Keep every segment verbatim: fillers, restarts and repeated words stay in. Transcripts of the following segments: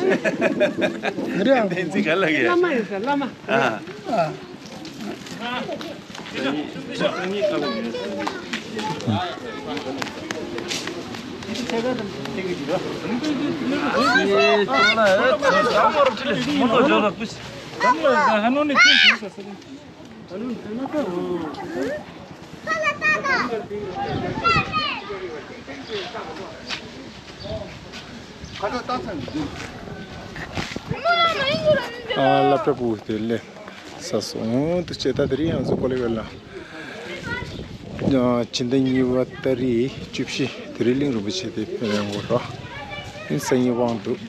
བསྟན་འཛིན་ག་ལ་གི། བླ་མ་ཡོད་ས་བླ་མ། ཨ། ཨ་སློབ་གྲྭ་ཕྲུ་གུ་དེ་ལས་ས་སོང་དུ་བྱས། ད་དེ་རིང་ང་ཚོ་ཀོ་ལི་ཝེ་ལ། ཨ་ཕྱི་ཟླ་གཉིས་པ་ཏ་རིག་བཅུ་བཞི་དེ་རིང་གླིང་རིན་པོ་ཆེ་དེ་ཕེབས་ཡོང་གི་རེད། ཨིན་སང་ཉིན་དབང་འདུག་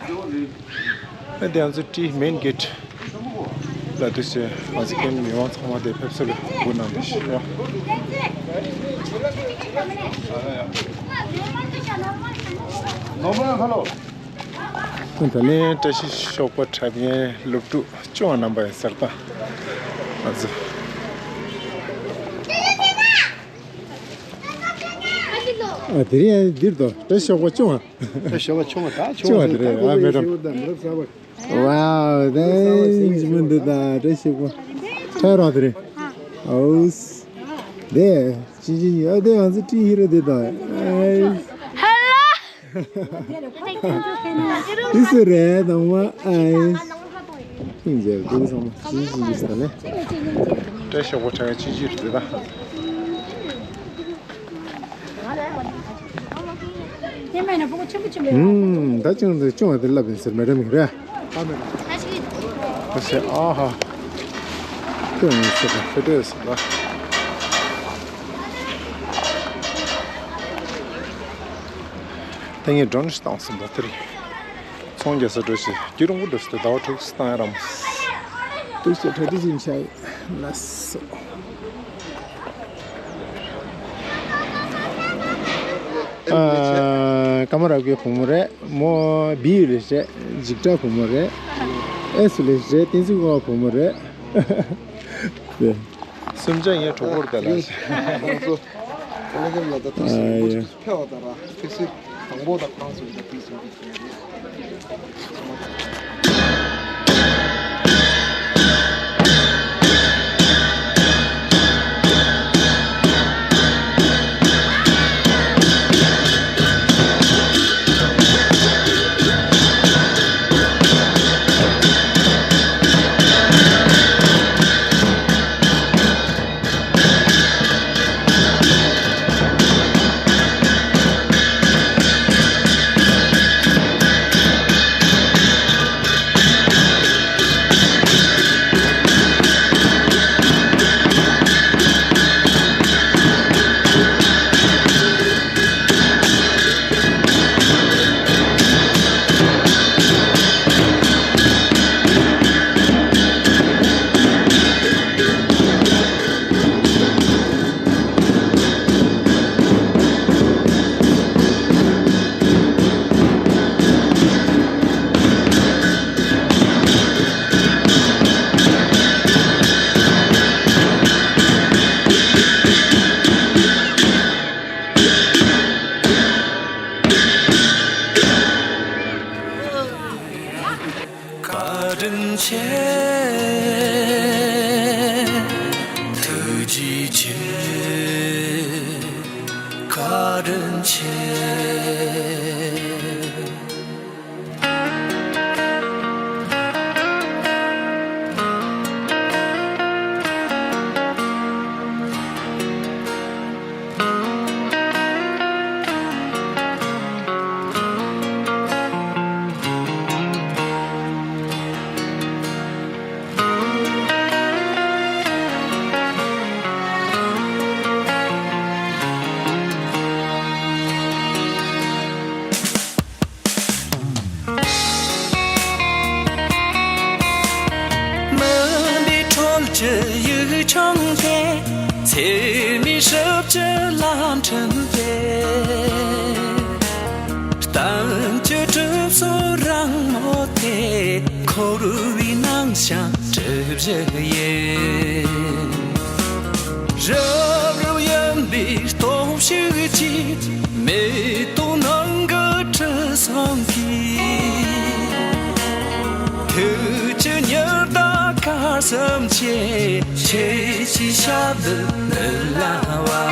ཨ་དེ་ང་ཚོ་ཊི་མེན་གེ་ཊི་ལ་དུ་བྱས། ང་ཚོ་ཀན་མི་མང་ཚང་མ་དེ་ཕེབས་བསུ་ལ་སྒུག་གནང་དུ་ཤོག་ད་ལན་བཀྲ་ཤིས་ཤོག་པ་འཁྲབ་མཁན་སློབ་ཕྲུག་ཅུང་རྣམ་པ་ཡི་གསར་རྟགས་ང་ཚོ། ཨ་དེ་རིང་འདིར་དོ་བཀྲ་ཤིས་ཤོག་པ་ཅུང་ཨ། ད་ཞོགས་པ་ཆུང་བ་ད་ཆུང་བ་དེ་རེད། ཨ་མེ་ཌམ། ཝའོ་དེ་ཡིན་གྱི་མི་འདུག་ད་བཀྲ་ཤིས་པོ། ཁྲ་རོགས་དེ་རེད། ཨོ་དེ་ཅི་ཅི་ཡོད་དེ་ང་ཚོ་ཀྲི་ཧི་རོ་དེ་དང་། ཧ་ལ། དེ་སུ་རེད་དང་མ་ཨ། ཁྱིམ་མཇལ་སྡུག་བསམ་ཅི་ཅི་ཡིན་ས་ལེ། བཀྲ་ཤིས་པོ་ཁྲ་ཅི་ཅི་རེད་ད། ཨུམ། ད་ཅང་ཚེ་ཅུང་བ་དེ་ལབ་ཡིན་ཟེར་མེ་ཌམ་ཡིན་རེད། ཨ་མེ་ཌམ། ཨ་ཧ། ཁྱོད་ཡིན་ཟེར་ད་ཁྱོད་ལྟོས་ཟེར་ད། ད་ངས་ཌོ་ནེ་ཤན་བཏང་སོང་ད་དེ་རིང་། ཚོང་རྒྱག་ས་འགྲོ་ཞིག་རྒྱུ་རིང་པོ་འགྲོ་སྲིད་དོ། ཟླ་བ་དྲུག་ཙམ་བཏང་ཡ་རམ། ཏུ་ཞེ་ཁྲ་ཏི་ཅིན་ཆའི་ལ་སོ། ཨ་ཀ་མ་ར་གི་བུ་མོ་རེད། མོ་བི་ཡི་ལས་བྱེད་འཇིགས་སྐྲག་བུ་མོ་རེད། ཨེ་སུ་ལས་བྱེད་བསྟན་འཛིན་ཀོ་བ་བུ་མོ་རེད། དེ། སུམ་ཅན་ཡང་གྲོགས་པོར་བསྡད་ལ། ང་ཚོ་ཀོ་ལི་གྷལ་ལ་ད་ཏོག་ཙམ་ཨ་ཡ། ཕེབས་པ་དང་ར་ཕེབས་བསུ་དང་པོ་དང་ཁོང་ཚོ་ཡིན་ད་ཕེབས་བསུ་འདི་བྱས་རེད། བཀའ་དྲིན་ཆེ། ཐུགས་རྗེ་ཆེ། བཀའ་དྲིན་ཆེ། མུན་པའི་འཕྲོ་བཅུད་ཡིག་ཆུང་དེ། ཚེར་མའི་ཧྲིབ་ཀྱི་ལམ་ཕྲན་དེ། གཏམ་གྱི་གྲིབ་སོ་རིང་མོ་དེ། འཁོར་བའི་ནང་བཞིན་གྲུ་བཞི་ཡིན། རབ་རིབ་ཡིན་པའི་སྟོབས་ཤུགས་ཀྱིས། མེ་ཏོག་ནང་གི་དྲི་བཟང་གིས། བསམ་ཆེ་ཆེ་ཞིག་ཞབས་ལ་ལ་བ།